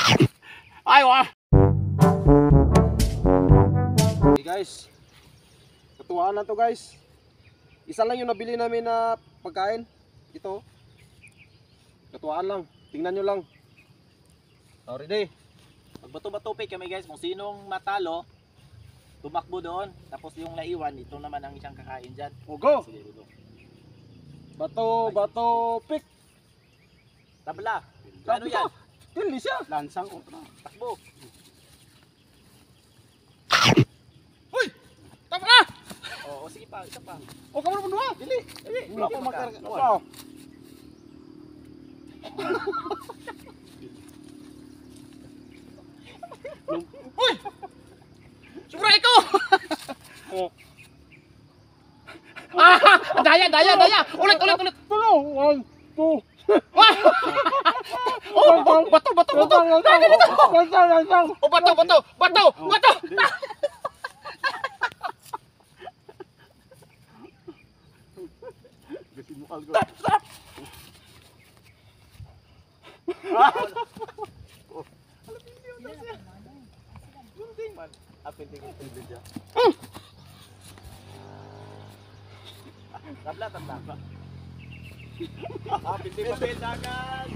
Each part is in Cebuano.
Ay, wa. Hey guys. Katuwaan lang to, guys. Isa lang yung nabili namin na pagkain. Ito. Katuwaan lang. Tingnan nyo lang. Sorry day. Magbato-bato pick kami, guys, kung sinong matalo, tumakbo doon. Tapos yung naiwan, ito naman ang isang kakain dyan. O go! Sige, go. Bato, bato, pick! Tabla. Ano yan? Pili siya! Lansang o. Takbo. Uy! Tama na! Oo, sige pa, isa pa. O kamo na duha. Dili! Dili. Wala Dili pa pa makarga. ka. Wala. Uy! Sobra ikaw! Oh. Ah, daya, daya, daya. Ulit, ulit, ulit. Tulo! One, two, Wah! Oh, oh, bato, bato, bato. Lansang, lansang! Oh, bato, bato, bato, bato. Stop, stop. Tabla, tabla. Ah, pindi papel, dagan.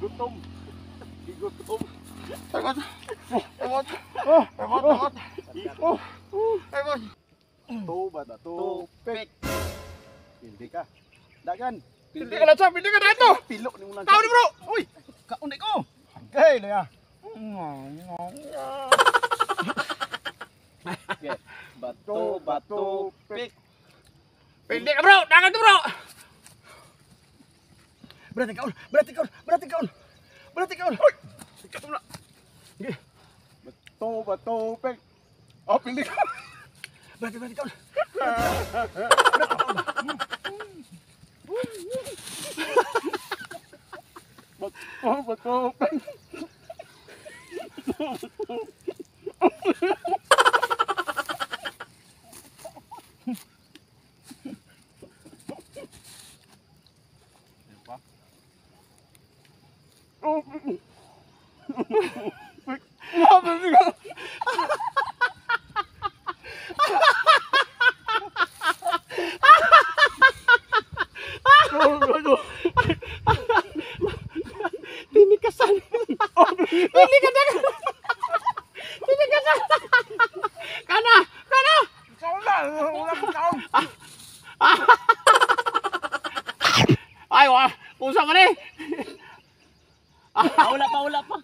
Gutom! Gutom! Tama, tama, Oh! tama, tama. Tama. To, bato, pick! Pili ka. Dagan! Pili ka lang, pili ka na ito. Pilo ni mo lang. Tao ni bro. Uy! Kaunay ko! Okay, laya. Bato, bato, pick. Pili ka, bro. Dangan to, bro. Berarti kaon, berarti kaon, berarti kaon. Berarti kaon. Uy! Sikat mo na. Bato, bato, pick. Oh, pili ka. Berarti, berarti kaon. Bato, bato, pick. Oh, pick. Pick. Ah, pili ka. Tinikasan. Pili ka na. Tinikasan. Kana, kana. Kaon na, wala ko kaon. Ay, wa. Unsa man eh? Paula pa, wala pa.